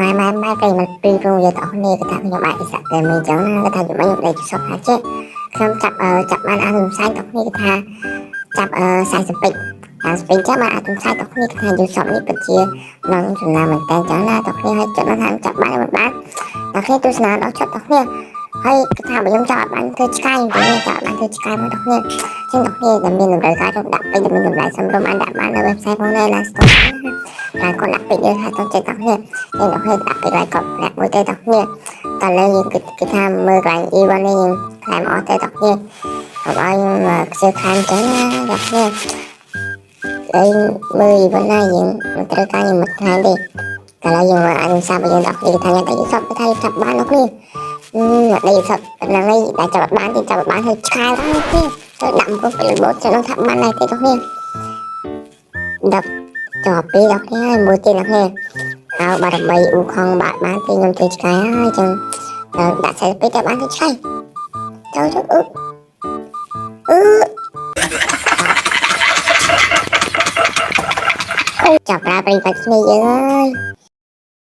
ម៉ែម៉ែម៉ែប្រិយមិត្តពីព្រោះយើងទាំងអស់គ្នាគឺថាខ្ញុំបាទអ៊ីសាក់តែមិនចឹងណាគឺថាខ្ញុំខ្ញុំដេកសពថាចេះខ្ញុំចាប់ចាប់បានអានផ្សាយទាំងគ្នាគឺថាចាប់40ពេជ្រតាមស្ពេញចាំបានអាទំសាយទាំងគ្នាគឺថាយូសពនេះពិតជានឹងចំណាំមែនតើចឹងណាទាំងគ្នាហើយចិត្តថាចាប់បានមិនបានទាំងគ្នាទស្សនាដល់ចប់ទាំងគ្នាហើយគឺថាបើខ្ញុំចាប់បានធ្វើឆ្កែខ្ញុំចាប់បានធ្វើឆ្កែមកទាំងគ្នាចឹងទាំងគ្នាដែលមានតម្រូវការចង់ដាក់ពេជ្រដែលមានតម្លៃសមរម្យបានដាក់បាននៅ website ផងដែរ Last Store ណាតែគាត់ដាក់ពេជ្រយើងថាចង់ចិត្តទាំងគ្នា តែដល់ហើយដាក់ពេកហើយកប់អ្នកមួយទៅដល់គ្នាតើលើយើងគឺគេថាមើលកន្លែង E1 នេះយើងខ្លែមអស់ទៅដល់គ្នាកុំឲ្យខ្ញុំខ្ជិលខានចឹងណាដល់គ្នាហើយមើល E1 ណាយើងមិនត្រូវការយើងមិនខ្លែមទេតែឡើយយើងមើលអនុសាសន៍យើងដល់គ្នាថាយ៉ាងតែយសពថាយើងចាប់បានដល់គ្នាអឺអត់យសពហ្នឹងឯងដែលចាប់បានទេចាប់បានហើយឆ្កែដល់គ្នាទៅដាក់មកពេលបោចនឹងថាបានដែរទេដល់គ្នាដល់ចប់ពីដល់គ្នាហើយមួយទៀតដល់គ្នា អើបារមីអ៊ូខងបាក់បានទេខ្ញុំធ្វើឆ្កែហើយចឹងដល់ដាក់ខ្សែពេកតែបានធ្វើឆ្កែចូលចូលអឺអឺចាប់ប្រើប្រិយបាច់គ្នាយើងអើយ។